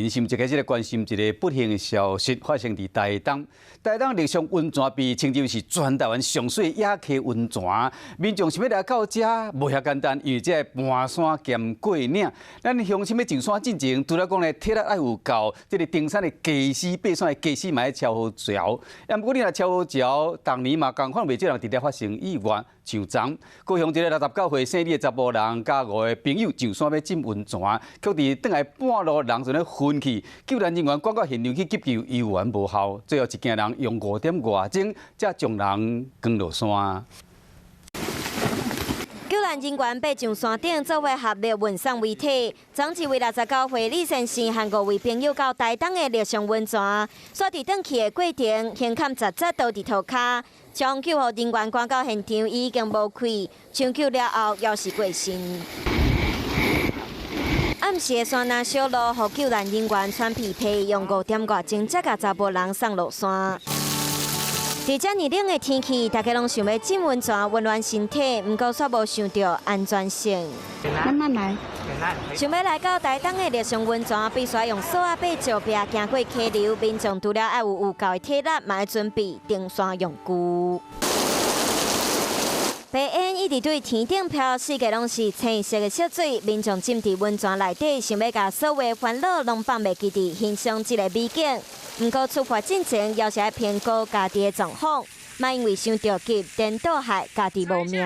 新聞一開始來關心一个不幸的消息，發生佇台東。台東麗上溫泉被稱之為是全台灣上媠野溪溫泉，民眾想欲來到遮無遐簡單，因為這个盤山兼過嶺。咱鄉親欲上山進前，除了講咧體力愛有夠，這个登山的技師、爬山的技師嘛愛超好潮。毋過你若超好潮，逐年嘛仝款袂少人佇遮發生意外受傷。高雄一个69歲姓李的查埔人，佮五个朋友上山欲浸溫泉，卻佇轉來半路人就咧昏去，救援人員趕到現場去急救，猶原無效，最後一行人用5點外鐘才將人扛落山。救援人員爬上山頂，做伙合力運送遺體。昨一位69歲李先生和五位朋友到台東的麗上溫泉，煞佇轉去的過程，胸坎實實倒佇塗跤，將救護人員趕到現場，已經無氣，搶救了後，猶是過身。暗時的山林小路，予救援人員喘鼻皮，用5點外鐘才共查埔人送落山。佇遮爾冷的天氣，大家攏想欲浸溫泉溫暖身體，毋過煞無想著安全性。慢慢來。想欲來到台東的麗上溫泉，必須用索仔爬石壁，行過溪流。民眾除了愛有夠的體力，嘛愛準備登山用具。白煙一直對天頂飄，四界攏是青色的濁水。民眾浸佇溫泉內底，想欲共所有煩惱攏放袂記佇欣賞這个美景。毋過出發進前，猶是愛評估家己的狀況，莫因為傷著急，顛倒害家己無命。